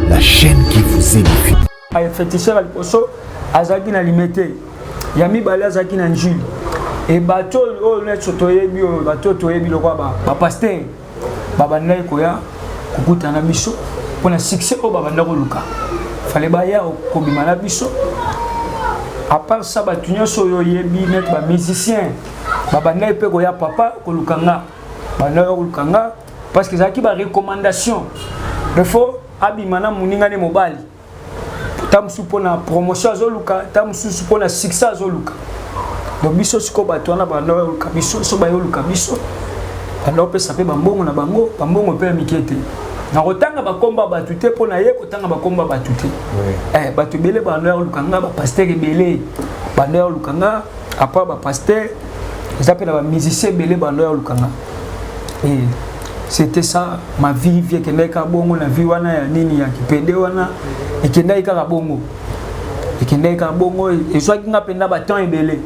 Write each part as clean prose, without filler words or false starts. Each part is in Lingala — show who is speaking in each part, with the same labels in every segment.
Speaker 1: la chaîne qui vous édifie.
Speaker 2: Féticheur ya liboso azalaki na Limete, ya mibale azalaki na Njili. E bato oyo nyonso toyebi, oyo bato oyo toyebi lokola bapasteur, babandaki koya kokutana na biso mpona succès oyo babanda koluka, fale baya kobima na biso. À part ça, bato nyonso oyo oyebi neti bamusicien babandaki mpe koya, papa, koluka nga, bandaki koluka nga parce que ezalaki barecommandation. Il faut abima na moninga ne mobali, ta mosusu mpona promotion azoluka, ta mosusu mpona succès azoluka. Donc biso sikoyo, bato wana banda koluka biso, so bayoluka biso, banda kopesa mpe bambongo na bango, bambongo mpe ya mike te. Na kotanga bakombo ya bato te, mpo na ye kotanga bakombo ya bato te. Bato ebele banda ya koluka nga, bapasteur ebele banda ya koluka nga. À part bapasteur, eza mpe na bamusicien ebele banda ya koluka nga. Et c'était ça ma vie. Vie ekendaki kaka bongo na vie wana ya nini, ya kipédé wana, ekendaki kaka bongo, ekendaki kaka bongo. Ezwaki nga mpenza batemps ebele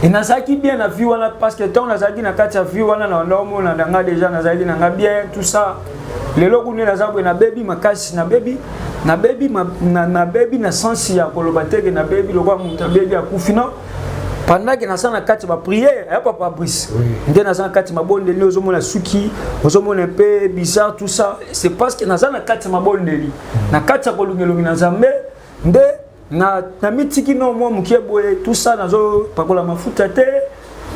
Speaker 2: e nazalaki bien na vie wana, parce que ntango nazalaki na kati ya vie wana, na banda omona na nga déjà nazalaki na nga bien, tout ça. Lelo kuna naza boye, nabebi makasi, nabebi, nabebi, nabebi na sens ya koloba teke nabebi lokola moto abebi akufi, non. Pendant que naza na kati ya baprière ya papa Brice, nde naza na kati ya mabondeli, ozomona suki, ozomona mpe bizarre, tout ça, c'est parce que naza na kati ya mabondeli, na kati ya kolunga elongi na Nzambe. Nde na mitiki no mwa mokie boye, tout ça, nazopakola mafuta te,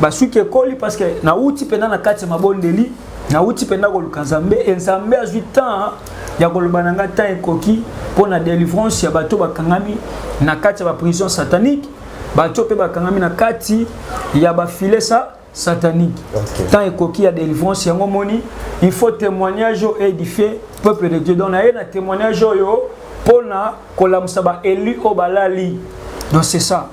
Speaker 2: basuki ekoli, parce que nauti mpenza na kati ya mabondeli, nauti mpenza koluka Nzambe. E Nzambe azwi temps ya koloba na nga: temps ekoki mpo na délivrance ya bato bakangami na kati ya baprison satanique, bato mpe bakangami na kati ya bafile sa satanique. Temps ekoki ya délivrance. Yango moni, il faut témoignage oyo édifier peuple de Dieu. Donc naye na témoignage oyo mpona kolamusa baélu oyo balali. Donc c'est ça.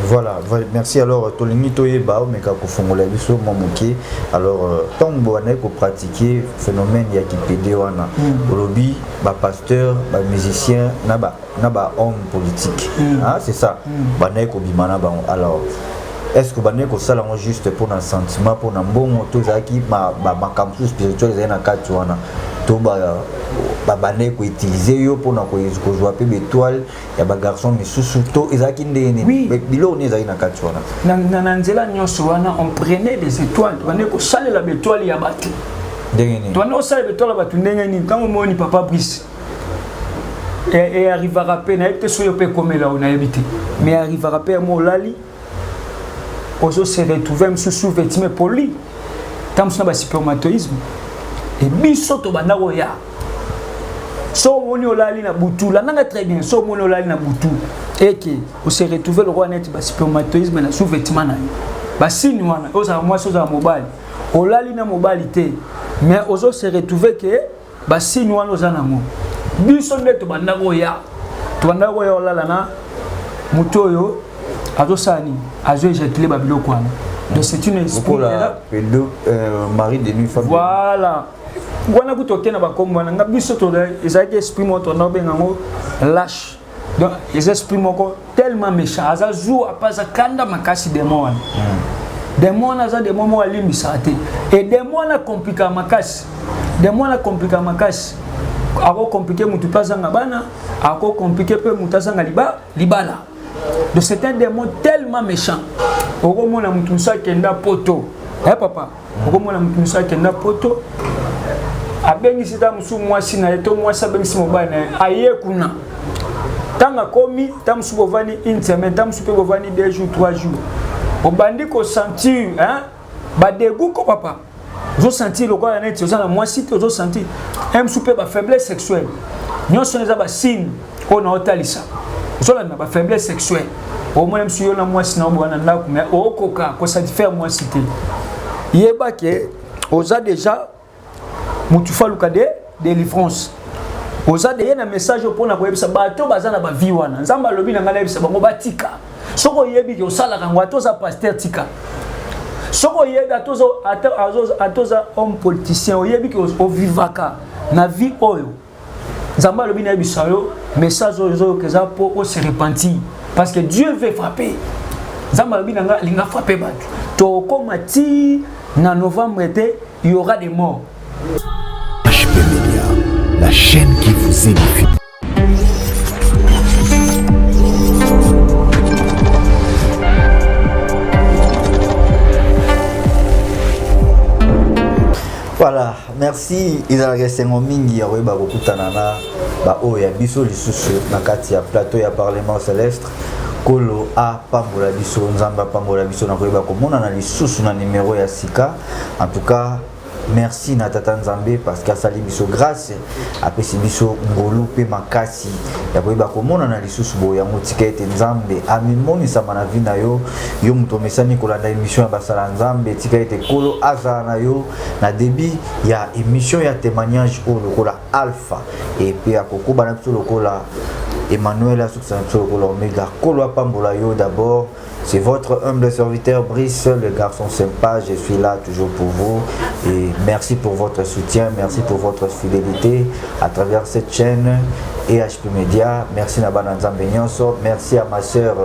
Speaker 3: Voilà, merci. Alors, tolingi toyeba, omeka kofongola biso mwa moke. Alors, ntango bobandaki kopratiquer phénomène ya kipédé wana, olobi bapasteur, bamusicien na bahomme politique, ah, c'est ça, bandaki kobima na bango. Alors, est ce que bandaki kosala yango juste mpona sentiment, mpona mbongo, to ezalaki makambo mosusu spirituel ezali na kati wana, to babandaki koutiliser yo mpona kozwa mpe baétoile ya bagarçon misusu, to ezalaki ndenge nini? Biloko nini ezalaki na kati
Speaker 2: wana? Na nzela nyonso wana, on prenait des étoiles. Tobandaki kosalela baétoile ya bato.
Speaker 3: Ndenge nini?
Speaker 2: Tobandaki kosalela baétoile ya bato ndenge nini? Ntango omoni, papa Brice, earrivaka mpe, nayebi te soki mpe ekomela o, nayebi te, mais arrivaka mpe mo olali, ozo se retrouver mosusu vêtement poli, ntango mosusu na baspermatozoïde. E biso tobanda koya, so omoni olali na butu, landanga très bien, so omoni olali na butu eke ose retrouve lokola neti baspermatozoïde na sous-vêtement na yo, basigne wana, ozala mwasi, ozala mobali, olali na mobali te, mais ozo se retrouve ke basigne wana oza nango. Biso nde tobanda koya, tobanda koya olala na motu oyo azosala nini, azo éjaculer babiloko wana. Donc c'est une esprit.
Speaker 3: Pédo, mari de nuit, femme.
Speaker 2: Voilà, wana kuta okende na bakombo wana nga. Biso ezalaki esprit moko tonda obenga yango lâche. Donc eza esprit moko tellement méchant, aza zuwa mpe aza kanda makasi. Démon wana, démon wana aza démon moko alimbisaka te. E démon wana compliquaka makasi, démon wana compliquaka makasi. Akocompliquer motu mpe azanga bana, akocompliquer mpe motu azanga libala. Donc c'est un démon tellement méchant. Okomona motu mosusu akenda poto, eh papa, okomona motu mosusu akenda poto, abengisi ta mosusu mwasi na ye, to mwasi abengisi mobali na ye, aye kuna. Ntango akomi, ta mosusu bovandi une semaine, ta mosusu mpe bovandi 2 jours, 3 jours, obandi kosentir badégoût ko, papa. Ozosentir lokola neti oza na mwasi te, ozosentir mosusu mpe bafaiblesse sexuelle. Nyonso eza basigne oyo na otalisa, ozolanda bafaiblesse sexuelle. Omona mosusu yo na mwasi na oboya na ndako, mais okoka kosatisfaire mwasi te. Yeba ke oza déjà motu faluka de délivrance. Oza de ye na message mpona koyebisa bato baza na bavie wana. Nzambe alobi na ngai nayebisa bango batika. Soki oyebi ke osalaka yango, ata oza pasteur, tika. Soki oyebi, ata oza homme politicien, oyebi ke ovivaka na vie oyo, Nzambe alobi nayebisa yo message oyo ezoyoka eza mpo ose repentir, parce que Dieu veut frapper. Nzambe alobi na ngai alinga frapper bato. Tokóma ti na novembre te, il y aura des morts.
Speaker 1: HP Media, la chaîne qui vous édifie.
Speaker 3: Merci. Ezalaka esengo mingi ya koyeba kokutana na baoyo ya biso lisusu na kati ya plateau ya Parlement Céleste. Kolo apambola biso, Nzambe apambola biso na koyeba komonana lisusu na numero ya sika. En tout cas, merci na Tata Nzambe parce que asali biso grâce, apesi biso ngolu mpe makasi ya koyeba komonana lisusu boye. Yango tika ete Nzambe amimonisama na vie na yo, yo moto omesani kolanda émission ya basala Nzambe. Tika ete Kolo azala na yo na début ya émission ya témoignage oyo lokola Alpha, et puis akokoba na biso lokola Emmanuel, asukisa na biso lokola Omega. Kolo apambola yo. D'abord, c'est votre humble serviteur Brice, le garçon sympa. Je suis là toujours pour vous. Et merci pour votre soutien, merci pour votre fidélité à travers cette chaîne EHP Media. Merci na bana Nzambe nyonso. Merci à ma sœur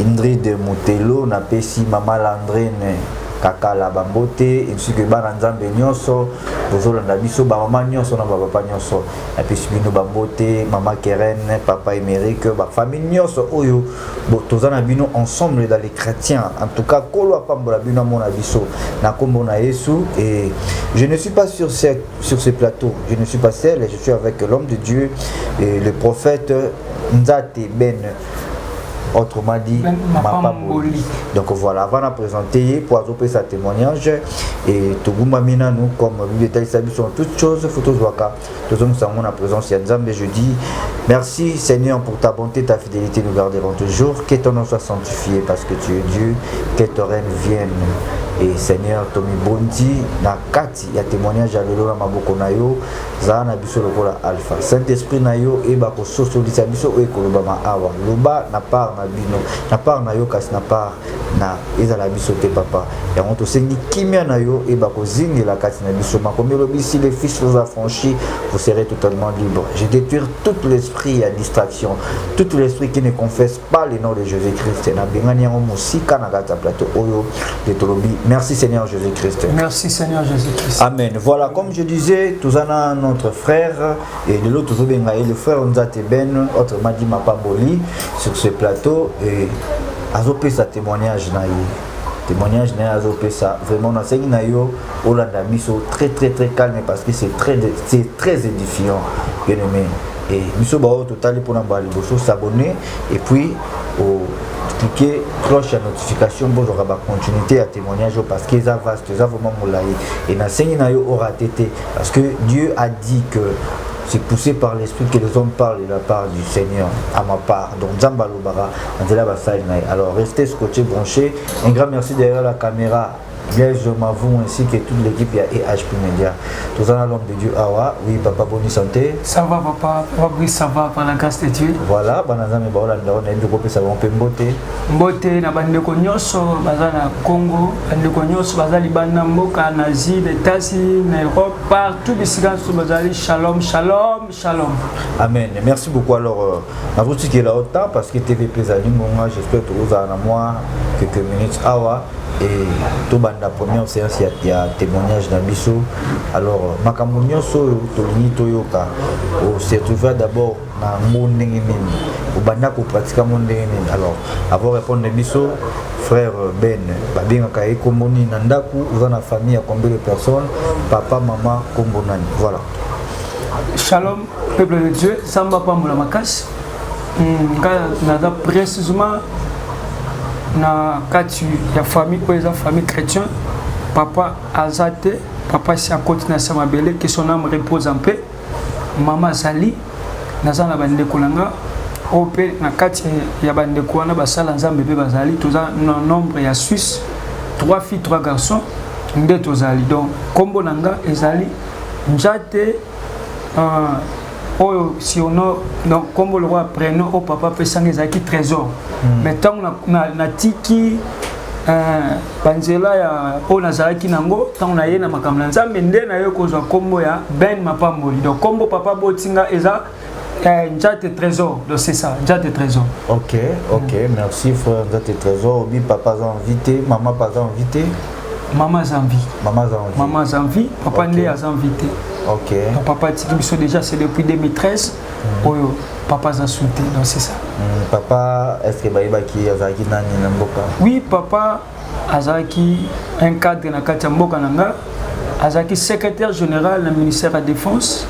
Speaker 3: Indrid Mutelo, napesi Mama Landrine Kakala bambote, ainsi que bana Nzambe nyonso bozolanda biso, bamama nyonso na bapapa nyonso, napesi bino bambote. Mama Keren, papa Émeric, bafamille nyonso oyo toza na bino ensemble dans les chrétiens. En tout cas, Kolo apambola bino, amona biso na kombo na Yesu. Et je ne suis pas sur ce plateau, je ne suis pas seul, je suis avec l'homme de Dieu et le prophète Nzate Ben, autrement dit
Speaker 2: Ben
Speaker 3: Mapamboli.
Speaker 2: Mapamboli.
Speaker 3: Donc voilà, avant de présenter pour sa témoignage et togumbami nanu, comme Bible etalisa biso en toutes choses faut tozwaka tozongisa yango na présence ya Nzambe. Je dis merci Seigneur pour ta bonté, ta fidélité nous garderont toujours. Que ton nom soit sanctifié parce que tu es Dieu, que ton règne vienne. Et Seigneur, tomibondi na kati ya témoignage ya lelo na maboko na yo, zala na biso lokola Alpha. Saint-Esprit na yo eyeba kososolisa biso oyo ekolobama awa. Loba na part na bino, na part na yo, kasi na part na ezala biso te, papa. Yango tosengi kimia na yo eyeba kozingela kati na biso. Makomi elobi: si le Fils vous affranchit, vous serez totalement libre. Je détruire tout l'esprit ya distraction, tout l'esprit qui ne confesse pas le nom de Jésus-Christ. Nabengani yango mosika na kati ya plateau oyo de tolobi. Merci Seigneur Jésus-Christ.
Speaker 2: Merci Seigneur Jésus-Christ.
Speaker 3: Amen. Voilà, comme je disais, toza notre frère et de l'autre le frère Nzate Ben, autrement dit Mapamboli, sur ce plateau et azopesa témoignage na ye. Témoignage na ye azopesa, vraiment nasengi na yo olanda biso très très très calme parce que c'est très édifiant, bien aimé. Et biso bao totali mpona mbala liboso, s'abonner et puis cliquer cloche ya notification, bozwaka bacontinuité ya témoignage oyo parce que eza vaste, eza vraiment molai. Et nasengi na yo orater te parce que Dieu a dit que c'est poussé par l'esprit que les hommes parlent de la part du Seigneur à ma part. Donc Nzambe alobaka nzela basali na ye. Alors restez scotché, branché. Un grand merci derrière la caméra, Blaise Mavou, ainsi que toute l'équipe ya EHP Media. Toza na l'homme de Dieu awa. Oui, papa, bonne santé.
Speaker 2: Ça va, papa. Fabrice, ça va par la grâce de Dieu.
Speaker 3: Voilà, bana Nzambe baolanda ona yebi kopesa bango mpe mbote.
Speaker 2: Mbote na bandeko nyonso baza na Congo, bandeko nyonso baza libanda mboka, na Asie, na États-Unis, na Europe, partout bisika nyonso bazali. Shalom, shalom, shalom.
Speaker 3: Amen. Merci beaucoup. Alors, nazotikela autant parce que TVP ezali ngonga, j'espère tokozala na mwa quelques minutes awa et tobanda première séance ya témoignage na biso. Alors, makambo nyonso oyo tolingi toyoka, ose retrouver d'abord na ngo ndenge nini, obanda kopratika ngo ndenge nini. Alors, avant répondre biso, frère Ben, babengaka ye kombo nini na ndako? Oza na famille ya combien de personnes? Papa, mama, kombo nani? Voilà.
Speaker 2: Shalom, peuple de Dieu. Nzambe apambola makasi. Nga naza précisément na kati ya famille oyo eza famille chrétien. Papa aza te, papa si akoti na se mabele, que son âme repose en paix. Mama azali, naza na bandeko na nga oyo mpe na kati ya bandeko wana basala Nzambe mpe bazali. Toza na nombre ya six, 3 filles, 3 garçons nde tozali. Donc nkombo na nga ezali Njate, oyo surnom, donc nkombo lokola prénom oyo papa apesanga ezalaki Trésor. Mais ntango natiki banzela ya oyo nazalaki nango, ntango naye na makambo na Nzambe, nde naye kozwa nkombo ya Ben Mapamboli. Donc nkombo papa botinga eza Njate Trésor. Donc c'est ça, Njate Trésor.
Speaker 3: Ok, merci frère Njate Trésor. Obi papa aza en vie te, mama pa aza en vie te?
Speaker 2: Mama aza en vie.
Speaker 3: Mama aza en vie.
Speaker 2: Mama aza en vie, papa nde aza en vie te. Donc papa atiki biso déjà, c'est depuis 2013 oyo papa aza su te. Donc c'est ça.
Speaker 3: Papa, est ce que bayebaki azalaki nani na mboka?
Speaker 2: Oui, papa azalaki un cadre na kati ya mboka na nga. Azalaki secrétaire général na ministère ya défense,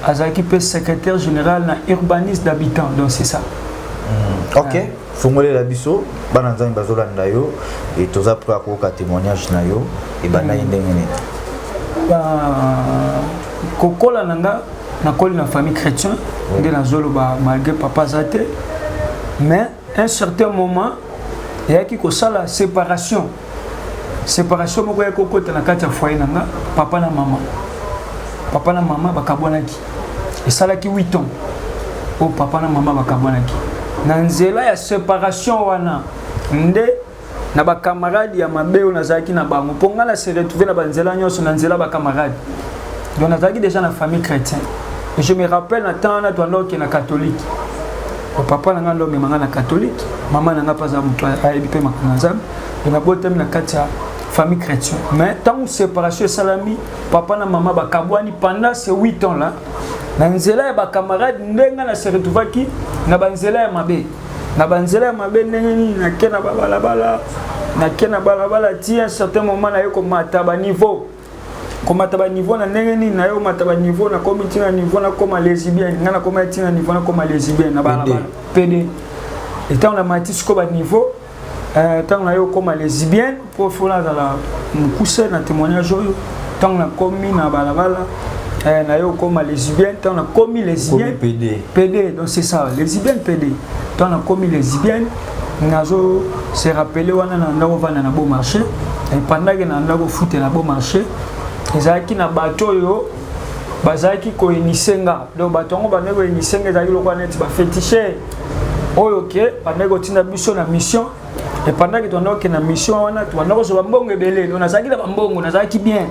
Speaker 2: azalaki mpe secrétaire général na urbanisme d'habitant, donc c'est ça.
Speaker 3: Ok, fongolela biso, bana Nzambe bazolanda yo e toza prêt akoyoka témoignage na yo. Ebandaki ndenge nini?
Speaker 2: Kokola na nga, nakoli na famille chrétien nde nazoloba, malgré papa aza te, mais un certain moment eyaki kosala séparation. Séparation moko eyaki kokota na kati ya foyer na nga. Papa na mama bakabwanaki. Esalaki 8 ans oyo papa na mama bakabwanaki. Na nzela ya séparation wana nde na bacamarade ya mabe oyo nazalaki na bango, mpo ngai na se retrouve na banzela nyonso, na nzela bacamarade. Donc nazalaki déjà na famille chrétien et je me rappelle, na temps wana toanda okende na catholique. Papa na ngai nde omema ngai na catholique, mama na ngai mpe aza moto ayebi mpe makambo na Nzambe. Donc nabotami na kati ya famille chrétien, mais ntango séparation esalami, papa na mama bakabwani, pendant ces 8 ans là, na nzela ya bacamarade nde ngai na se retrouvaki na banzela ya mabe. Na banzela ya mabe ndenge nini? Nake na babalabala, nake na balabala ti un certain moment naye komata baniveau. Komata baniveau na ndenge nini? Naye komata baniveau, nakomi ntina niveau nakoma lesbienne. Ngai nakoma ntina niveau nakoma lesbienne na balabala, PD. Etango namati sikoyo baniveau, ntango naye okoma lesbienne, mpo fo nazala mokuse na témoignage oyo, ntango nakomi na balabala, naye okoma lesbienne, ntango nakomi lesbienne
Speaker 3: PD.
Speaker 2: PD, donc c'est ça, lesbienne, PD. Ntango nakomi lesbienne, nazo se rappeler wana na ndako ovanda na Beau Marché. Pendant que na ndako ofutela Beau Marché, ezalaki na bato oyo bazalaki koinitier nga. Donc bato yango bandaki koinitier nga, ezalaki lokola neti baféticheur oyo ke bandaki kotinda biso na mission. Et pendant que tobanda kokende na mission wana, tobanda kozwa bambongo ebele. Donc nazalaki na bambongo, nazalaki bien.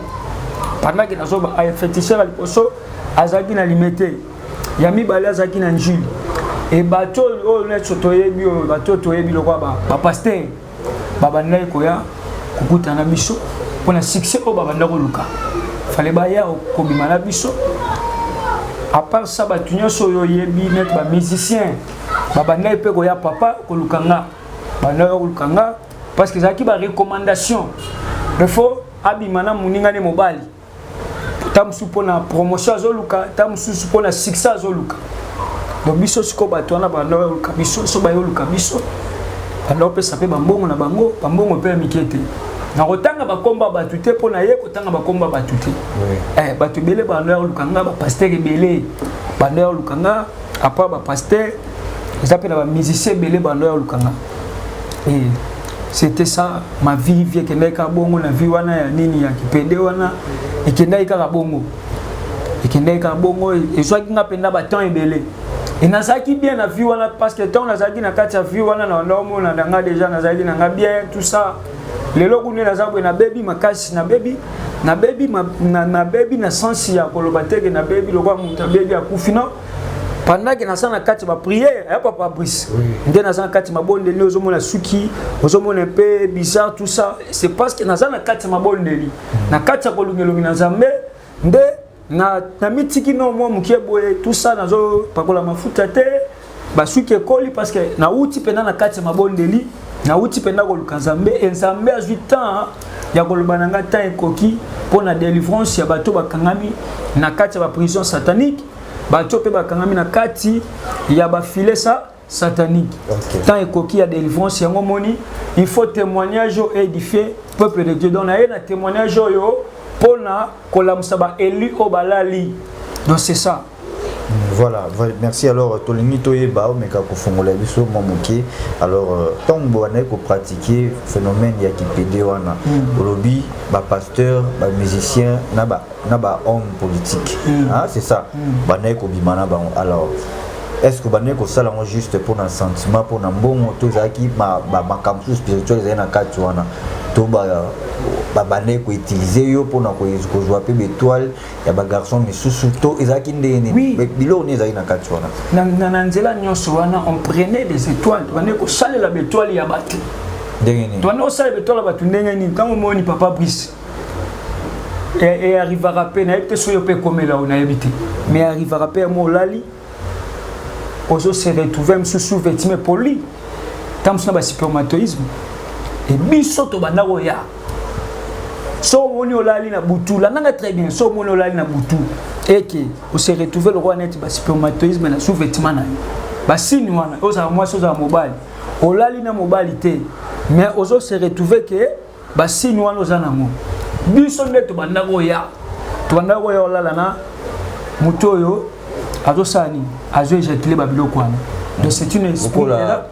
Speaker 2: Pendant que nazwa, féticheur ya liboso azalaki na Limete, ya mibale azalaki na Njili. E bato oyo nyonso toyebi, oyo bato oyo toyebi lokola bapasteur, babandaki koya kokutana na biso mpona succès oyo babanda koluka, fale baya kobima na biso. À part ça, bato nyonso oyo oyebi neti bamusicien babandaki mpe koya, papa, koluka nga. Bandaki koluka nga parce que ezalaki barecommandation. Il faut abima na moninga ne mobali, ta mosusu mpona promotion azoluka, ta mosusu mpona succès azoluka. Donc biso sikoyo, bato wana banda koluka biso. So baye oluka biso, banda kopesa mpe bambongo na bango, bambongo mpe ya mike te. Na kotanga bakomba bato te, mpo na ye kotanga bakomba bato te. Bato ebele banda ya koluka nga, bapasteur ebele banda ya koluka nga. À part bapasteur, eza mpe na bamusicien ebele banda ya koluka nga. Et c'était ça ma vie. Vie ekendaki kaka bongo na vie wana ya nini, ya kipédé wana, ekendaki kaka bongo, ekendaki kaka bongo. Ezwaki nga mpenza batemps ebele e nazalaki bien na vie wana, parce que ntango nazalaki na kati ya vie wana, na banda omona na nga déjà nazalaki na nga bien, tout ça. Lelo kuna naza boye, nabebi makasi, nabebi, nabebi, nabebi na sens ya koloba teke nabebi lokola moto abebi, akufi, non. Pendant que naza na kati ya baprière ya papa Brice, nde naza na kati ya mabondeli, ozomona suki, ozomona mpe bizarre, tout ça, c'est parce que naza na kati ya mabondeli, na kati ya kolunga elongi na Nzambe. Nde na mitiki no mwa mokie boye, tout ça, nazopakola mafuta te, basuki ekoli, parce que nauti mpenza na kati ya mabondeli, nauti mpenza koluka Nzambe. E Nzambe azwi temps ya koloba na nga: temps ekoki mpo na délivrance ya bato bakangami na kati ya baprison satanique, bato mpe bakangami na kati ya bafilets satanique. Temps ekoki ya délivrance. Yango moni, il faut témoignage oyo édifier peuple de Dieu. Donc naye na témoignage oyo mpona kolamusa baélu oyo balali. Donc c'est ça.
Speaker 3: Voilà, merci. Alors tolingi toyeba, omeka kofongola biso mwa moke. Alors ntango bobandaki kopratiquer phénomène ya kipédé wana, olobi bapasteur, bamusicien na bahomme politique, ah, c'est ça, bandaki kobima na bango. Alors est ce que bandaki kosala yango juste mpona sentiment, mpona mbongo, to ezalaki makambo mosusu spirituel ezali na kati wana, to babandaki koutiliser yo mpona kozwa mpe baétoile ya bagarçon misusu, to ezalaki ndenge nini? Biloko nini ezalaki na kati
Speaker 2: wana? Na nzela nyonso wana, on prenait des étoiles. Tobandaki kosalela baétoile ya bato.
Speaker 3: Ndenge nini?
Speaker 2: Tobandaki kosalela baétoile ya bato ndenge nini? Ntango omoni papa Brice, earrivaka mpe, nayebi te soki yo mpe ekomela oyo, nayebi te, mais arrivaka mpe ya mo olali, ozo se retrouver mosusu vêtement poli, ntango mosusu na baspermatozoïde. E biso tobanda koya. So omoni olali na butu, landanga très bien, so omoni olali na butu eke ose retrouve lokola neti baspermatoïsme na sous-vêtement na yo, basigne wana, ozala mwasi, ozala mobali, olali na mobali te, mais ozo se retrouve ke basigne wana oza nango. Biso nde tobanda koya olala na moto oyo azosala nini, azo éjaculer babiloko wana. Donc c'est une esprit.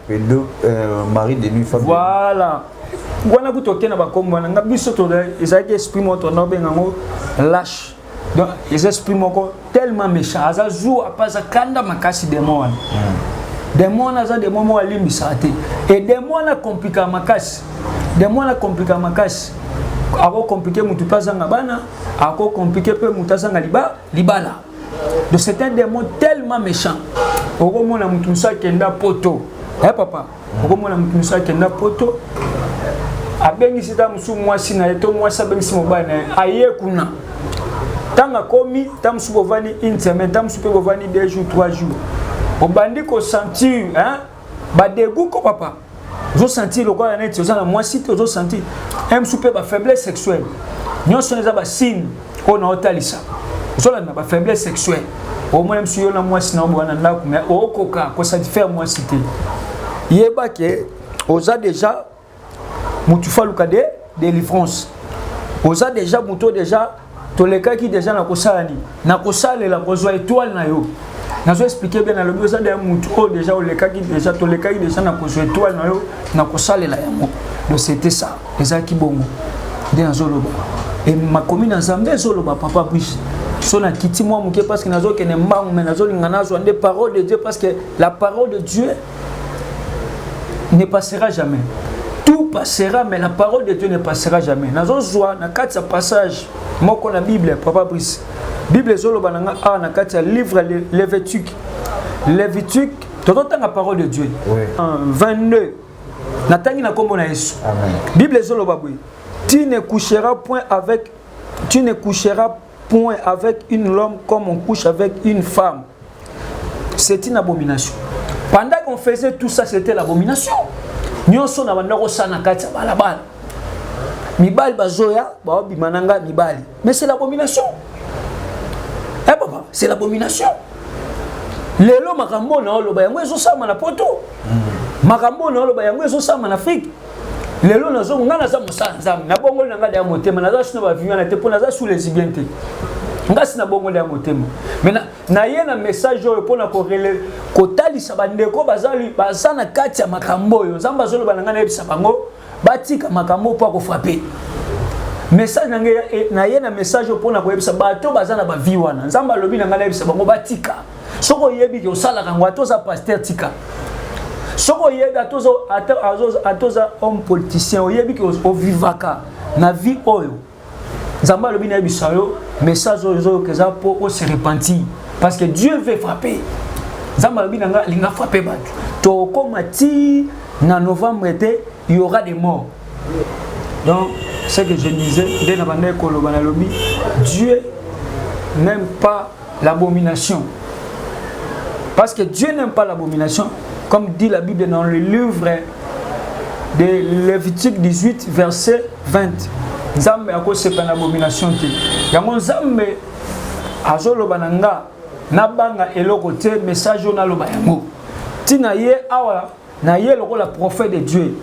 Speaker 3: Pédo, mari de nuit, femme.
Speaker 2: Voilà, wana kuta okende na bakombo wana. Nga biso ezalaki esprit moko tonda obenga yango lâche. Donc eza esprit moko tellement méchant, aza zuwa mpe aza kanda makasi. Démon wana, démon wana aza démon moko alimbisaka te. E démon wana compliquaka makasi, démon wana compliquaka makasi. Akocompliquer motu mpe azanga bana, akocompliquer mpe motu azanga libala. Donc c'est un démon tellement méchant. Okomona motu mosusu akenda poto, eh papa, okomona motu mosusu akenda poto, abengisi ta mosusu mwasi na ye to mwasi abengisi mobali na ye, aye kuna. Ntango akomi, ta mosusu bovandi une semaine, ta mosusu mpe bovandi 2 jours, 3 jours, obandi kosentir, hein, badégoût ko papa, ozosentir lokola neti oza na mwasi te, ozosentir mosusu mpe bafaiblesse sexuelle. Nyonso eza basigne oyo na otalisa ozolanda bafaiblesse sexuelle. Omona mosusu yo na mwasi na oboya na ndako, mais okoka kosatisfaire mwasi te. Yeba ke oza déjà motu faluka de délivrance, oza déjà motu oyo déjà tolekaki déjà na kosala nini, na kosalela kozwa étoile na yo. Nazo expliquer bien, nalobi oza déjà motu oyo déjà olekaki déjà, tolekaki déjà na kozwa étoile na yo, na kosalela yango. Donc c'était ça, ezalaki bongo nde nazoloba. E makomi na Nzambe ezoloba, papa Brice, so nakiti mwa moke parce que nazokende mbangu, mais nazolinga nazwa nde parole de Dieu, parce que la parole de Dieu ne passera jamais. Tout passera, mais la parole de Dieu ne passera jamais. Nazozwa na kati ya passage moko na Bible, papa Brice. Bible ezoloba na nga awa na kati ya livre Lévitique, Lévitique, tozotanga parole de Dieu,
Speaker 3: oui.
Speaker 2: 22, natangi na nkombo na Yesu. Bible ezoloba boye: Tu ne coucheras point avec une homme comme on couche avec une femme, c'est une abomination. Pendant qu'on faisait tout ça, c'était l'abomination. Nyonso na banda kosala na kati ya balabala, mibali bazoya, baobima na nga mibali, mais c'est l'abomination. Eh papa, c'est l'abomination. Lelo makambo na oloba yango ezosalama na poto, makambo na oloba yango ezosalama na Afrique. Lelo nazo nga naza mosala Nzambe, nabongoli na nga ya motema, naza sino bavinga na te mpo naza sous lesbien te. Nga si nabongoli ya motema, mais naye na message oyo mpona kotalisa bandeko baza na kati ya makambo oyo. Nzambe azoloba na ngai nayebisa bango batika makambo mpo akofrapper. Message na ngai, naye na message oyo mpona koyebisa bato baza na bavie wana. Nzambe alobi na ngai nayebisa bango batika. Soki oyebi ke osalaka yango, ata oza pasteur, tika. Soki oyebi, ata oza homme politicien, oyebi ke ovivaka na vie oyo, Nzambe alobi nayebisa yo message oyo ezoyoka eza mpo ose repentir, parce que Dieu veut frapper. Nzambe alobi na ngai alinga frapper bato. Tokóma ti na novembre te, il y aura des morts. Donc ce que je disais, nde na bandaki koloba, nalobi Dieu n'aime pas l'abomination. Parce que Dieu n'aime pas l'abomination, comme dit la Bible dans le livre de Lévitique 18, verset 20, Nzambe akosepa na abomination te. Yango Nzambe azoloba na nga nabanga eloko te. Message oyo naloba yango ntina ye awa, na ye lokola prophète de Dieu,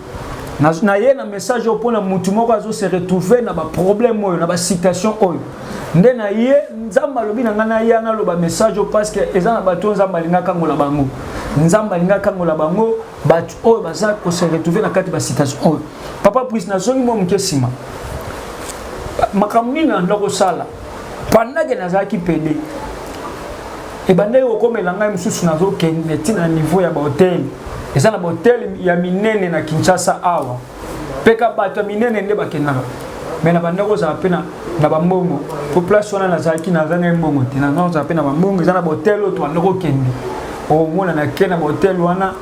Speaker 2: na ye na message oyo mpona mutu moko azose retrouver na baproblème oyo, na basituation oyo. Nde na ye Nzambe alobi na ngai naya naloba message oyo, parce que eza na bato oyo Nzambe alingi akangola bango. Nzambe alingi akangola bango, bato oyo baza kose retrouver na kati ya basituation oyo. Papa Prise, nazongi mwa moke nsima. Makambo nini nanda kosala pendant ke nazalaki pédé? Ebandaki kokomela ngai mosusu, nazokende ntina na niveau ya bahotel. Eza na bahotel ya minene na Kinshasa awa, mpe ka bato ya minene nde bakendaka, mais na bandaki kozala mpe na bambongo, po place wana nazalaki nazangai mbongo te. Nazala mpe na bambongo. Eza na bahotel oyo tobanda kokende. Omona nake na bahotel wana,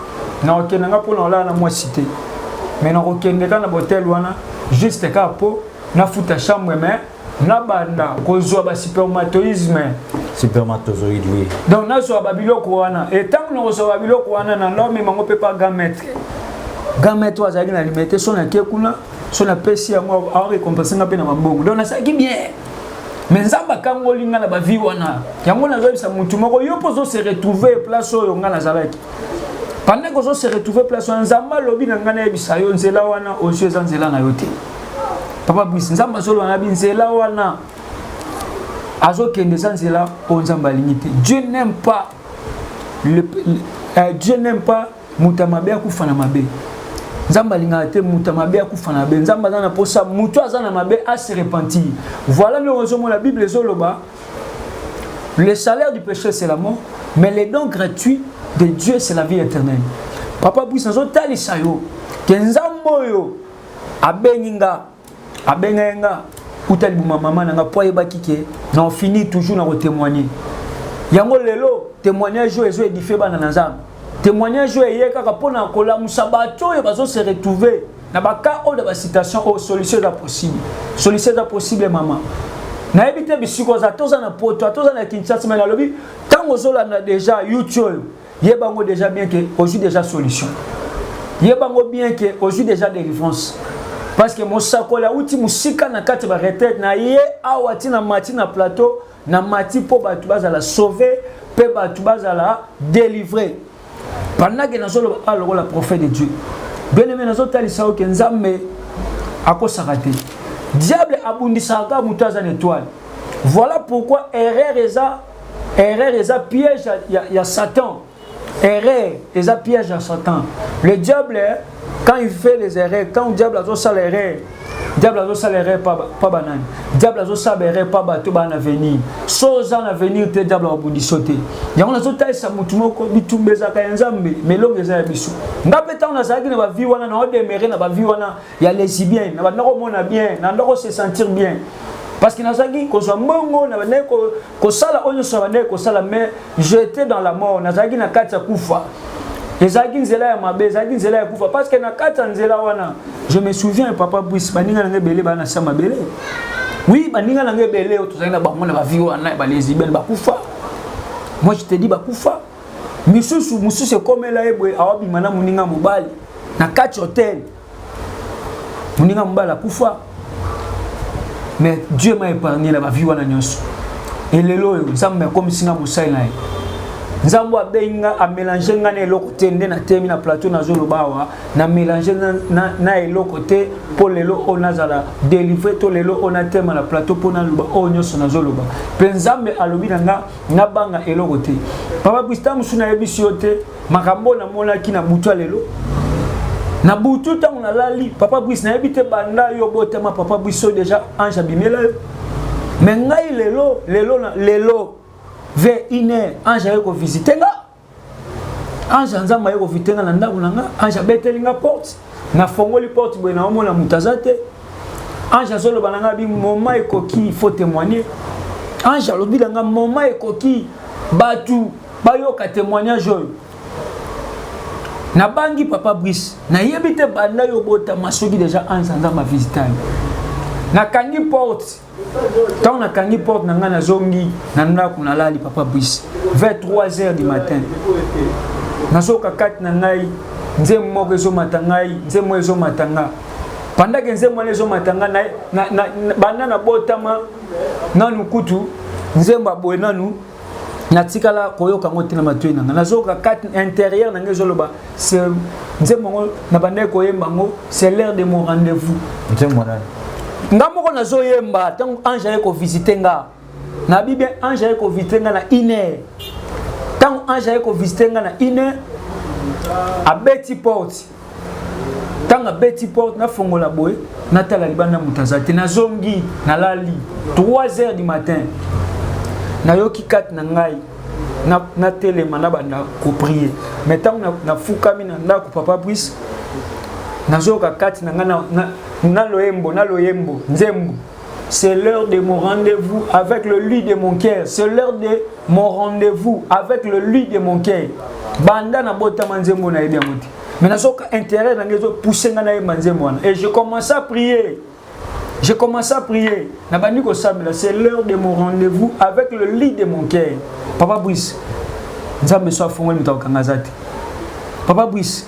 Speaker 2: nakokende nga mpona olala na mwasi te, mais nakokende kaka na bahotel wana juste kaka mpo nafuta chambre, mais nabanda kozwa baspermatoïsme.
Speaker 3: Spermatozoïde, oui.
Speaker 2: Donc nazwa babiloko wana. Etango nakozwa babiloko wana, na ndaomemango mpe pa grand maître. Grand maître oyo azalaki na Limete, so nake kuna. So napesi yango, aorécompense nga mpe na mabongo. Donc nasalaki bien, mais Nzambe akangoli nga na bavie wana. Yango nazoyebisa motu moko, yo mpo ozose retrouver place oyo nga nazalaki, pendant que ozose retrouver place wana, Nzambe alobi na ngai nayebisa yo, nzela wana ozwi eza nzela na yo te. Papa Brice, Nzambe azoloba na bi nzela wana azokende eza nzela oyo Nzambe alingi te. Dieu n'aime pas le, Dieu n'aime pas moto ya mabe akufa na mabe. Nzambe alingaka te moto ya mabe akufa na mabe. Nzambe aza na mposa moto aza na mabe ase repentir. Voilà ndenge ozomona Bible ezoloba: le salaire du péché, c'est la mort, mais les dons gratuits de Dieu, c'est la vie éternelle. Papa Brice, nazotalisa yo ke Nzambe oyo abengi nga, abengai nga uta libuma mama na nga, mpo ayebaki ke na ofini toujours na kotémoigner. Yango lelo témoignage oyo ezoédifier bana na Nzambe. Témoignage oyo eye kaka mpona kolamusa bato oyo bazose retrouver na bacas oyo, na basituation oyo. Solution eza possible, solution eza possible. Mama, nayebi te bisika oza, toza na Poto, toza na Kinshasa, mais nalobi ntango ozolanda déjà YouTube oyo, yebango déjà bien ke ozwi déjà solution, yebango bien ke ozwi déjà délivrance, parce que mosakoli awuti mosika na kati ya baretraite na ye awa ntina mati na plateau na mati mpo bato bazala sauvé mpe bato bazala délivré. Pendant ke nazoloba awa lokola prophète de Dieu, bien aimé, nazotalisa yo ke Nzambe akosaka te. Diable abundisaka kaka moto aza na étoile. Voilà pourquoi erreur eza, erreur eza piège ya Satan. Erreur eza piège ya Satan. Le diable, quand il fait les erreurs, quand le diable azosala erreur, diable azosala erreur pa banani? Diable azosala erreur pa bato baa na avenir. So oza na avenir te, diable akobundisa te. Yango nazotalisa motu moko, bitumba ezalaka ya Nzambe, melongo eza ya biso. Nga mpe ntango nazalaki na bavie wana, naodemere na bavie wana ya lesbienne, na bandako komona bien, na ndako se sentir bien, parce que nazalaki kozwa mbongo, na bandaki kosala oyo nyonso na bandaki kosala, mais j'étais dans la mort, nazalaki na kati ya kufa. Ezalaki nzela ya mabe, ezalaki nzela ya kufa, parce que na kati ya nzela wana, je me souviens, papa Brice, baninga nanga ebele baa na sa mabele. Oui, baninga nanga ebele oyo tozalaki na bango na bavie wana balesbienne bakufa. Moi, je te dis, bakufa. Misusu, mosusu ekomela ye boye, awabima na moninga mobali na kati hotel, moninga mobali akufa. Mais Dieu m'a épargné na bavie wana nyonso. Elelo oyo Nzambe akomisi nga mosali na ye. Nzambe abengi nga, amélange nga na eloko te. Nde natemi na plateau, nazoloba awa, na mélange na eloko te, mpo lelo oyo nazala délivré, to lelo oyo natema na plateau mpo naloba oyo nyonso nazoloba. Mpe Nzambe alobi na nga nabanga eloko te. Papa Brista, mosusu nayebisi yo te makambo oyo namonaki na butu ya lelo, na butu ntango nalali. Papa Brice, nayebi te banda yo botama, papa Brice, oyo déjà ange abimela yo, mais ngai lelo, lelo, lelo vers 1 heure, ange aye kovisiter nga. Ange ya Nzambe aye kovisiter nga na ndako na nga. Ange abeteli nga porte, nafongoli porte boye, naomona moto aza te. Ange azoloba na nga bi moment ekoki, il faut témoigner. Ange alobi na nga moment ekoki, bato bayoka témoignage oyo. Nabangi. Papa Brice, nayebi te banda yo botama soki déjà ange ya Nzambe avisita yo. Nakangi porte. Ntango nakangi porte na ngai, nazongi na ndako, nalali. Papa Brice, vers 3 heures du matin, nazoka kati na ngai nzembo moko ezomata ngai, nzembo ezomata nga. Pendant ke nzembo wana ezomata nga, banda nabotama nanu kutu nzembo aboye nanu natikala koyoka yango te na matoi na ngai. Nazoyoka kati intérieur na ngai ezoloba nzembo yango, na bandaki koyemba yango: "C'est l'heure de mon rendez-vous."
Speaker 3: Nzembo nani?
Speaker 2: Nga moko nazoyemba ntango ange aye kovisiter nga. Nabi bien, ange aye kovisiter nga na 1 heure. Ntango ange aye kovisiter nga na 1 heure, abeti porte. Ntango abeti porte, nafongola boye, natala libanda, moto aza te. Nazongi, nalali. 3 heures du matin, nayoki kati na ngai natelema, nabanda koprier. Mais ntango nafukami na ndako, papa Brice, nazoyoka kati na ngai na loyembo, na loyembo nzembo: "C'est l'heure de mon rendez-vous avec le lit de mon cœur. C'est l'heure de mon rendez-vous avec le lit de mon cœur." Banda na botama nzembo nayebi yango te, mais nazoka intérêt na ngai ezopousse ngai nayemba nzembo wana. Et je commence à prier, j'ai commencé à prier. Nabandi kosambela: "C'est l'heure de mon rendez-vous avec le lit de mon cœur." Papa Brice, Nzambe so afongoli, moto akokanga aza te. Papa Brice,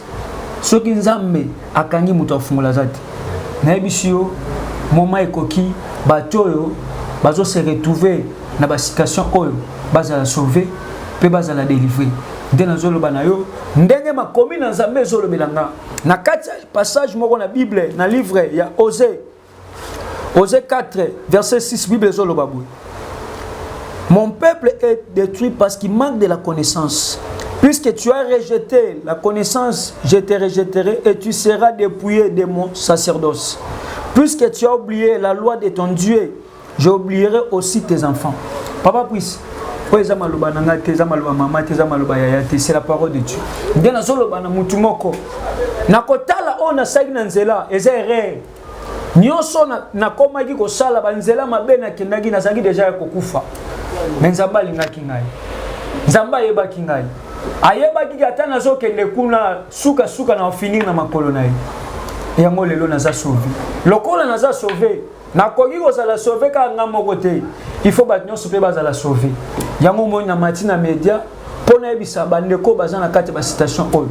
Speaker 2: soki Nzambe akangi, moto afungola aza te. Nayebisi yo, moment ekoki, bato oyo bazo se retrouver na ba situation oyo bazala sauver mpe bazala délivrer. Nde nazoloba na yo ndenge makomi na Nzambe ezolobela nga na kati ya passage moko na Bible, na livre ya Osée, Osée 4 verset 6. Bible ezoloba boye: "Mon peuple est détruit parce qu'il manque de la connaissance. Puisque tu as rejeté la connaissance, je te rejetterai et tu seras dépouillé de mon sacerdoce. Puisque tu as oublié la loi de ton Dieu, j'oublierai aussi tes enfants." Papa Brice, oyo eza maloba na ngai te, eza maloba mama te, eza maloba yaya te, c'est la parole de Dieu. Nde nazoloba na mutu moko, nakotala oyo nasalaki na nzela, eza erreur nyonso. Nakomaki kosala banzela mabe, nakendaki, nazalaki déjà ya kokufa, mais Nzambe alingaki ngai, Nzambe ayebaki ngai, ayebaki ata nazokende kuna, sukasuka na ofinir na makolo na ye. Yango lelo naza sauvé. Lokola naza sauvé, nakoki kozala sauvé kaka nga moko te, il faut bato nyonso mpe bazala sauvé. Yango moi na mati na média mpo nayebisa bandeko baza na kati ya basituation oyo.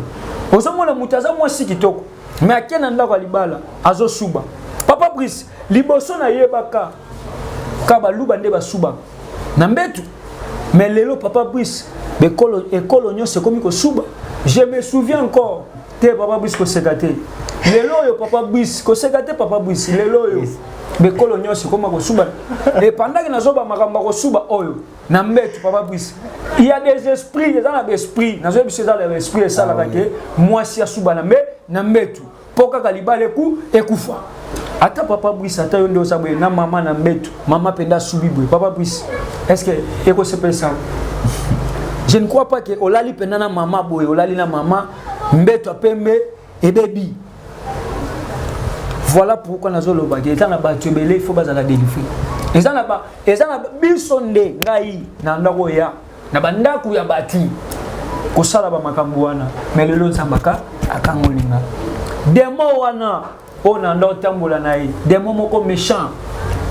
Speaker 2: Ozomona moto aza mwasi kitoko, mais ake na ndako ya libala, azosuba. Papa Brice, liboso nayebaka ka baluba nde basubaka na mbetu, mais lelo, papa Brice, bekolo ekolo nyonso ekomi kosuba. Je me souviens encore te, papa Brice, koseka te lelo oyo, papa Brice, koseka te, papa Brice. Lelo oyo bekolo nyonso ekoma kosuba. Et pendant que nazoba makambo ya kosuba oyo na mbetu, papa Brice, il y a des esprits, eza na baesprit, nazoyebi biso, eza na baesprit esalaka ke mwasi asuba na mbetu mpo kaka libala ekufa. Ata papa Brice, ata yo nde oza boye na mama na mbetu, mama mpenza asubi boye, papa Brice, est ce que ekosepelisa? Je ne crois pas que olali mpenza na mama boye, olali na mama, mbeto ya pembe ebebi. Voilà pourquoi nazolobaki eza na bato ebele, il faut bazala délivré. Eza na biso nde ngai na ndako oya na bandako ya bato kosala bamakambo wana, mais lelo Nzambe akangoli nga démon wana oyo na nda otambola na ye, démon moko méchant,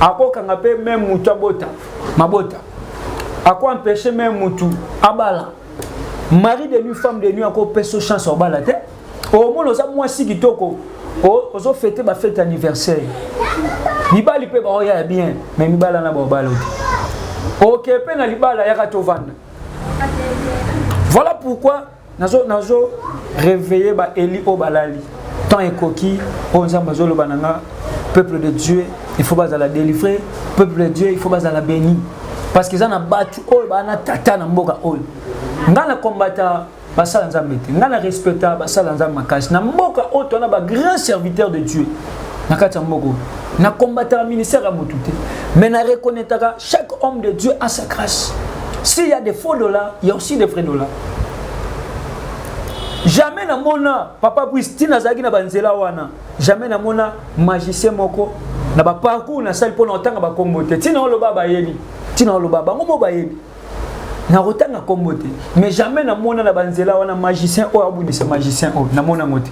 Speaker 2: akokanga mpe même mutu abota mabota, akoempêche même mutu abala. Mari de nuit, femme de nuit, akopesa chance obala te. Omona oza mwasi kitoko, ozofete bafete anniversaire, mibali mpe baoya ya bien, mais mibala na baobala te. Oke mpe na libala, yaka tovanda. Voilà pourquoi nazo réveiller baeli oyo balali. Temps ekoki oyo Nzambe azoloba na nga: peuple de Dieu, il faut bazala délivré, peuple de Dieu, il faut bazala béni, parce que eza na bato oyo baa na tata na mboka oyo. Nga na kombata basala Nzambe te, nga na respecta basala Nzambe makasi na mboka oyo. Towana bagrand serviteur de Dieu na kati ya mboka oyo. Nakombataka ministère ya motu te, mais na reconnaîtraka chaque homme de Dieu a sa grâce. S'il y a des faux dollars, il y a aussi des vrais dollars. Jamais namona, papa Brice, ntina azalaki na banzela wana, jamais namona magicien moko na baparcours nasali, mpona kotanga bakombo te. Ntina oloba bayebi, ntina oloba bango mo bayebi, nakotanga nkombo te, mais jamais namona na banzela wana magicien oyo abundisa magicien oyo. Namona yango te,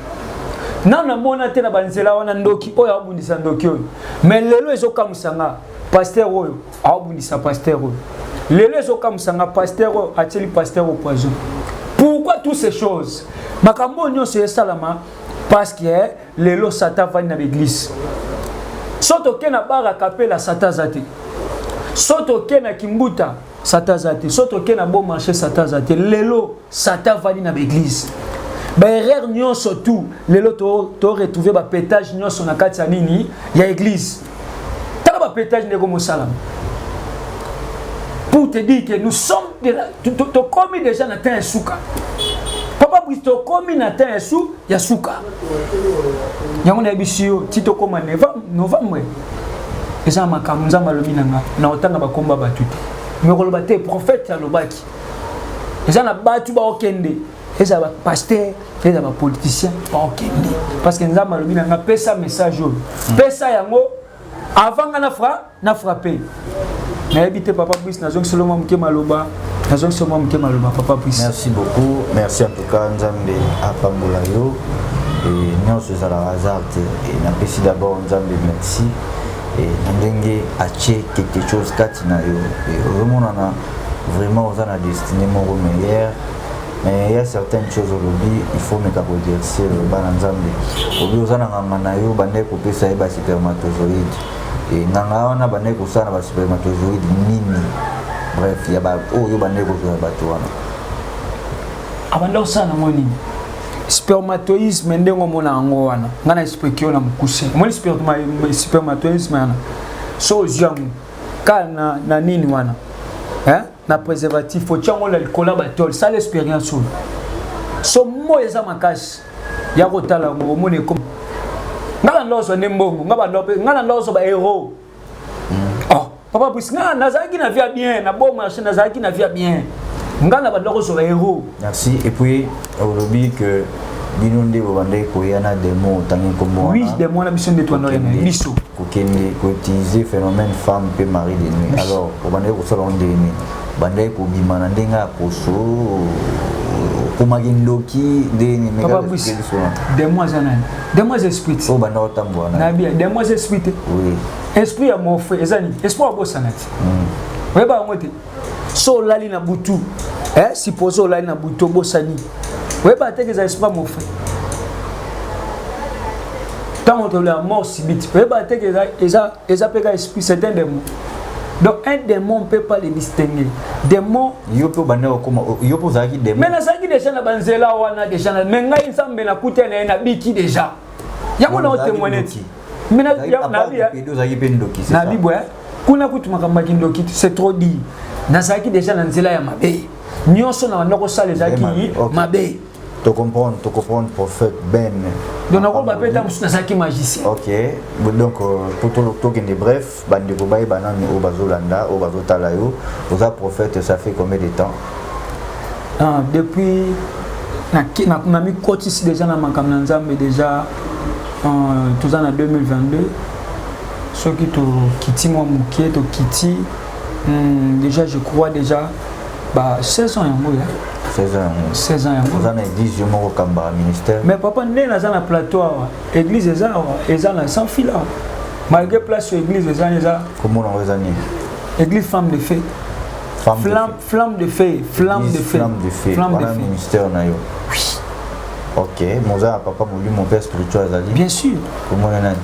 Speaker 2: nano namona te na banzela wana ndoki oyo abundisa ndoki oyo. Mais lelo ezokamwisa nga, pasteur oyo aobundisa pasteur oyo. Lelo ezokamwisa nga, pasteur oyo atieli pasteur oyo poison. Pourquoi toutes ces choses, makambo oyo nyonso esalama? Parce que lelo Satan avandi na baeglise. So toke na bar akapela, Satan aza te. So toke na Kimbuta, Satan aza te. So toke na Bon Marché, Satan aza te. Lelo Satan avandi na baeglise. Baerreur nyonso tout lelo toretrouve, bapétage nyonso na kati ya nini, ya église. Tala bapétage ndeko mosalama, pour te dire que nous sommes de la, tokomi déjà na temps ya suka. Papa Brice, tokomi na temps ya suka. Yango nayebisi yo, ti tokóma novembre, eza na makambo Nzambe alobi na nga. Na kotanga bakomba bato te, mais koloba te prophète alobaki. Eza na bato baokende, eza bapasteur, eza bapoliticien baokende, parce que Nzambe alobi na nga: pesa message oyo, pesa yango avant nga na frappe. Nayebi te, papa Brice, nazongiselo mwa moke maloba, nazongiselo mwa moke maloba, papa Brice.
Speaker 3: Merci beaucoup, merci en tout cas. Nzambe apambola yo. Nyonso ezalaka hasard te. Napesi d'abord Nzambe merci na ndenge atie quelque chose kati na yo. Ozomonana vraiment oza na destinée moko meilleure. Mais il y a certaines choses olobi, il faut meka koexercer bana Nzambe. Obi oza na nganga na yo, bandaki kopesa ye baspermatozoïde. E nganga wana bandaki kosala na baspermatozoïde nini? Bref, ya ba oyo bandaki kozwa ya bato wana.
Speaker 2: Abanda kosala nango nini? Spermatoïsme, ndenge omona yango wana, ngai na explique yo na mokuse. Omoni spermatoïsme wana, so ozwi yango kaka na nini wana, hein? Na préservatif, otia yango na likolo ya batole, sala expérience oyo. So moi eza makasi ya kotala yango, omoni ekoma. Ngai na ozwa nde mbongo, ngai banda ngai na ozwa bahéros. Oh papa, puisque ngai nazalaki na vie ya bien na bon marché, nazalaki na vie ya bien, ngai na banda kozwa bahéros.
Speaker 3: Merci. Et puis olobi que bino nde bobandaki koya na démon, otangi nkombo.
Speaker 2: Oui, démon na biso nde twanda oya na biso.
Speaker 3: Kokende koutiliser phénomène femme mpe mari de nuit. Alors obandaki kosala ngo ndenge nini? Bandaki kobima na ndenge ya poso, okomaki ndoki ndenge nini?
Speaker 2: Papa Brice, démon aza nani? Démon aza esprit.
Speaker 3: Oyo banda kotambola na
Speaker 2: na bien, démon aza esprit te. Esprit ya morphe eza nini? Esprit abosana te, oyeba yango te. So olali na butu, eh, suppose olali na butu, obosani, oyeba te ke eza esprit ya morphe. Ntango toloba mort subite, oyeba te ke eza mpe ka esprit, c'est un démon. Donc un démon, on peut pas le distinguer, démon.
Speaker 3: Yo mpe obanda kokoma, yo mpe ozalaki démon?
Speaker 2: Mais nazalaki déjà na banzela wana déjà, mais ngai Nzambe nakuta na ye, nabiki déjà. Yango na otémoigne ti.
Speaker 3: Mais ozalaki mpe ndoki?
Speaker 2: Nabi boye kuna kutu makambo ya kindoki, c'est trop dit. Nazalaki déjà na nzela ya mabe, nyonso na banda kosala ezalaki mabe.
Speaker 3: Tocomprendre, tocomprendre, prophète Ben.
Speaker 2: Donc nakoloba mpe ta mosusu nazalaki magicien.
Speaker 3: Ok, donc po tokende, bref, bandeko bayeba nani oyo bazolanda, oyo bazotala yo. Oza prophète, ça fait combien de temps?
Speaker 2: Ah, depuis na mikotisi déjà na makambo na Nzambe déjà, toza na 2022. Soki tokiti mwa moke, tokiti déjà, je crois déjà ba 16 ans yango ya.
Speaker 3: 16 ans yango?
Speaker 2: 16 ans yango.
Speaker 3: Oza na église yo moko, kambaka ministère?
Speaker 2: Mais papa, nde naza na plateau awa, église eza awa, eza na sans fil awa, malgré place oyo église eza, eza.
Speaker 3: Komona yango eza nini?
Speaker 2: Église Femme de Feu. Flamme, flamme de feu, flamme de feu.
Speaker 3: Flamme de feu.
Speaker 2: Flamme de
Speaker 3: feu ministère na yo.
Speaker 2: Oui.
Speaker 3: Ok, moza na papa molimo, père spirituel azali?
Speaker 2: Bien sûr.
Speaker 3: Komona nani?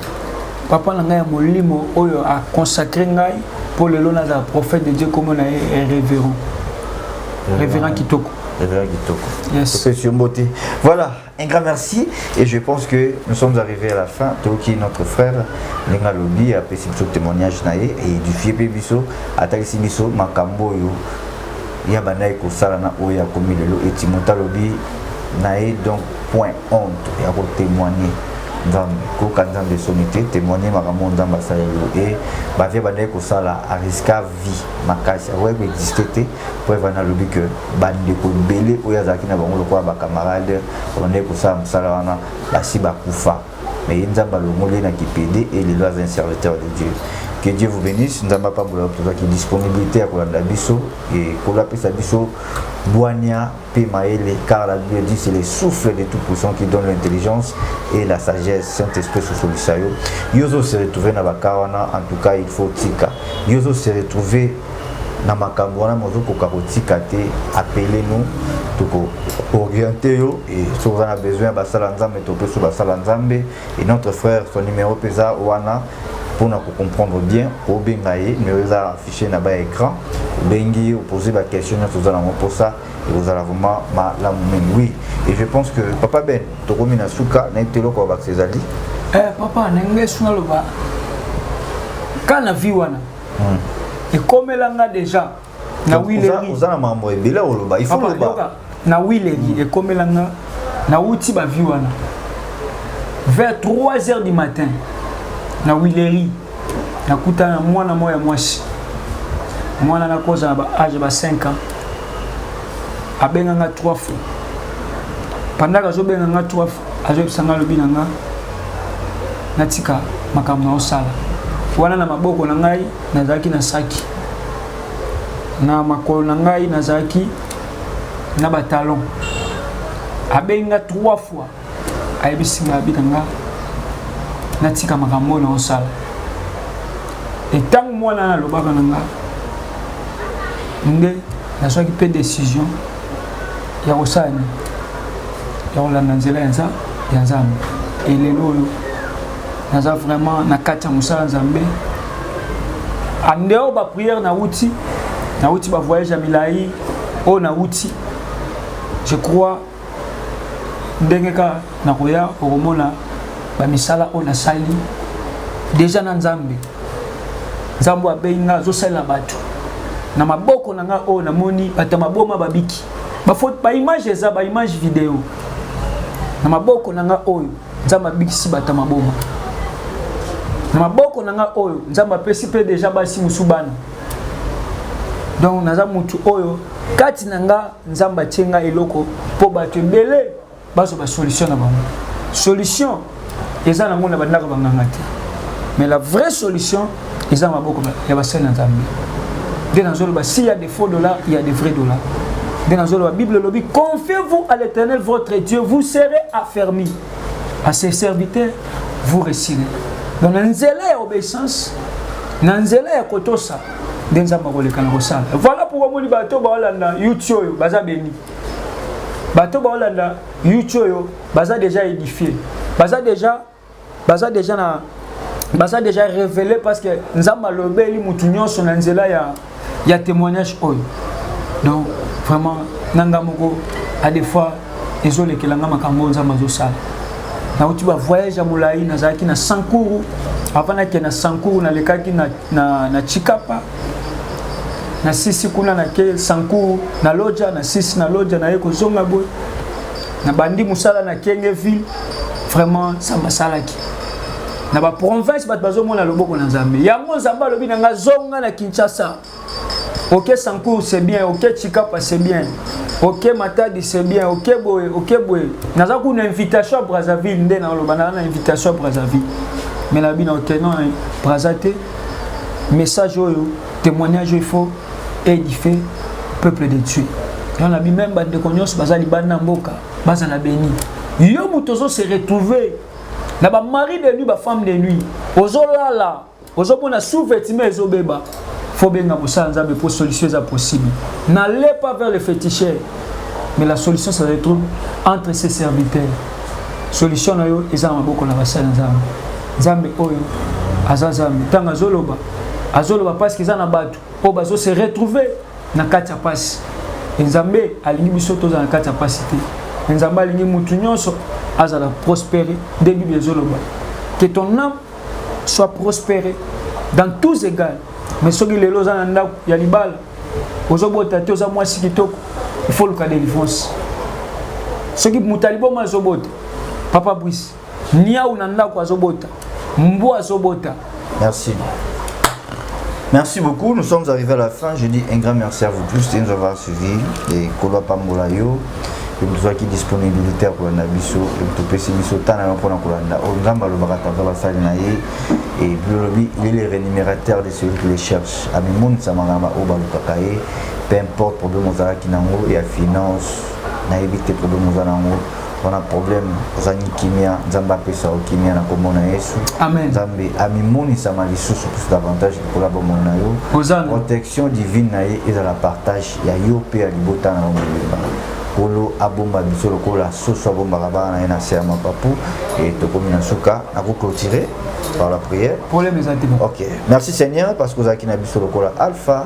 Speaker 2: Papa na ngai ya molimo oyo aconsacré ngai mpo lelo nazala prophète de Dieu, komona ye révérend, révérend Kitoko.
Speaker 3: Révérend Kitoko.
Speaker 2: Yes.
Speaker 3: Topesi yo mbote. Voilà, un grand merci et je pense que nous sommes arrivés à la fin. Toyoki notre frère ndenge alobi, apesi biso témoignage na ye, édifie mpe biso, atalisi biso makambo oyo ya bandaki kosala na oyo akomi lelo. Eti moto alobi na ye, donc point honte ya kotémoigner Nzambe, koyoka Nzambe esoni te, témoigner makambo oyo Nzambe asaleli yo. E bavie bandaki kosala, arisquer vie makasi, akoki koexiste te. Po evanda alobi ke bandeko ebele oyo azalaki na bango lokola bacamarade, babandaki kosala mosala wana, basi bakufa, mais ye Nzambe alongoli ye na kipede e lelo aza un serviteur de Dieu. Que Dieu vous bénisse. Nzambe apambola. Tozwaki disponibilité ya kolanda biso e kolo apesa biso bwania mpe mayele, car la Bible dit: c'est le souffle de tout puissant qui donne l'intelligence et la sagesse. Saint-Esprit sosolisa yo. Yo ozo se retrouver na baka wana, en tout cas il faut tika. Yo ozo se retrouver na makambo wana, mozokoka kotika te, appelez nous, toko orienter yo. Et soki oza na besoin ya basala Nzambe, topesi basala Nzambe. Et notre frère, son numéro mpe eza wana mpona kocomprendre bien. Obenga ye, numéro eza affiché na ba écran, obengi, opose baquestion nyonso oza nango mposa, ekozala vraiment malamu mingi. Oui, et je pense que papa Ben, tokomi na suka. Nayebi te eloko babakisa ezali?
Speaker 2: Eh, papa, na ngai so naloba ka na vie wana ekomelanga déjà na Wileri.
Speaker 3: Oza na makambo ebele oloba, il faut loba.
Speaker 2: Na Wileri ekomelanga, nauti bavie wana vers 3 heures du matin na Wileri, nakutana na mwana moko ya mwasi. Mwana nakoza na baage ba 5 ans. Abenganga 3 fois. Pendant azobenganga 3 fois, azoyebisa nga, alobi na nga natika makambo na osala wana. Na maboko na ngai nazalaki na saki, na makolo na ngai nazalaki na batalon. Abengi nga trois fois, ayebisi nga, abi na nga natika makambo oyo naosala. Etango mwana alobaka na nga, nde nazwaki mpe décision. Ya kosala nini? Ya kolanda nzela ya Nzambe. Elelo oyo naza vraiment na kati ya mosala Nzambe. En dehors ba prière nauti, nauti ba voyage ya milai oyo nauti, je crois ndenge kaka nakoya okomona bamisala oyo nasali déjà na Nzambe. Nzambe abeyi nga, azosalela bato na maboko na nga oyo namoni bato ya maboma babiki, baimage eza baimage video na maboko na nga oyo Nzambe abikisi bato ya maboma na maboko na nga oyo Nzambe apesi mpe déjà basi mosusu bana. Donc naza mutu oyo kati na nga Nzambe atie nga eloko mpo bato ebele bazwa basolution na bango. Solution eza nango na bandako banganga te, mais la vraie solution eza na maboko ya basali na Nzambe. Nde nazoloba, s'il y a des faux dollars, il y a des vrais dollars. Nde nazoloba, Bible elobi: "Confiez-vous à l'Éternel votre Dieu, vous serez affermis, à ses serviteurs, vous réussirez." Donc na nzela ya obéissance, na nzela ya kotosa, nde Nzambe akoleka na kosala. Voilà pourquoi moni bato baolanda YouTube oyo baza béni, bato baolanda YouTube oyo baza déjà édifié, baza déjà na baza déjà révélé, parce que Nzambe alobeli mutu nyonso na nzela ya témoignage oyo. Donc vraiment na nga moko, à des fois ezolekela nga makambo oyo Nzambe azosala. Nauti bavoyage ya molai, nazalaki na Sankuru. Avant nakende na Sankuru, nalekaki na Chikapa, na sisi kuna, nake Sankuru na loja na sisi na loja, naye kozonga boye, nabandi mosala na Kenge ville. Vraiment Nzambe asalaki na baprovince, bato bazomona loboko na Nzambe. Yango Nzambe alobi na nga: "Zonga na Kinshasa." Ok, Sankuru c'est bien, ok, Chikapa c'est bien, ok, Matadi c'est bien, ok, boye, ok, boye. Naza kuna invitation ya Brazzaville, nde naloba naza na invitation ya Brazzaville, mais nabi na ok, non, Brazza te. Message oyo, témoignage oyo, il faut édifier peuple de Dieu. Yango nabi même bandeko nyonso baza libanda na mboka bazala béni. Yo moto ozo se retrouver na bamari de nuit, bafemme de nuit, ozolala, ozomona sous-vêtement ezobeba, faut benga mosala Nzambe mpo solution eza possible. N'allez pas vers le féticheur, mais la solution, ça se trouve entre ses serviteurs. Solution na yo eza na maboko na basali Nzambe. Nzambe oyo aza Nzambe. Ntango azoloba, azoloba parce que eza na bato oyo bazo se retrouver na kati ya pasi. Nzambe alingi biso tozala na kati ya pasi te. Nzambe alingi mutu nyonso azala prospère. Nde Bible ezoloba: "Que ton âme soit prospérée dans tous égards." Mais soki lelo oza na ndako ya libala, ozobota te, oza mwasi kitoko, il faut luka délivrance. Soki moto aliboma azobota, papa Brice, niau na ndako azobota, mbwa azobota.
Speaker 3: Merci. Merci beaucoup. Nous sommes arrivés à la fin. Je dis un grand merci à vous tous de nous avoir suivis. Et Nkolo apambola yo. Tozwaki disponibilité ya kolanda biso, topesi biso ntango na yo mpona kolanda oyo Nzambe alobaka tata basali na ye. Et biolobi, il est le rémunérateur de celui qui le cherche. Amimonisa makambo oyo balukaka ye. Peu importe problème ozalaki nango ya finance, nayebi te problème oza nango wana, problème ozangi kimia, Nzambe apesa yo kimia na kombo na Yesu.
Speaker 2: Amen.
Speaker 3: Nzambe amimonisama lisusu plus davantage likolo ya bomoi na yo.
Speaker 2: Hosanna.
Speaker 3: Protection divine na ye ezala partage ya yo mpe ya libota na yo mobimba. Nkolo abomba biso lokola soso abombaka bana na ye na se ya mapapu. E tokomi na suka, nakoclôturer par la prière.
Speaker 2: Problème eza te.
Speaker 3: Ok, merci Seigneur, parce que ozalaki na biso lokola Alpha,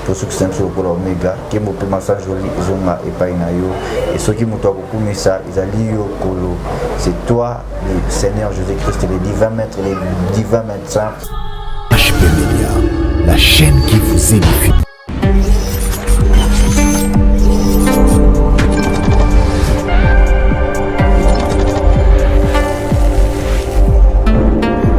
Speaker 3: tosukisa biso lokola Omega. Nkembo mpe masanjoli ezonga epai na yo. E soki moto akokumisa, ezali yo Kolo. C'est toi le Seigneur Jésus Christ, le divin maître, le divin médecin.
Speaker 1: HP Media, la chaîne qui vous édifie.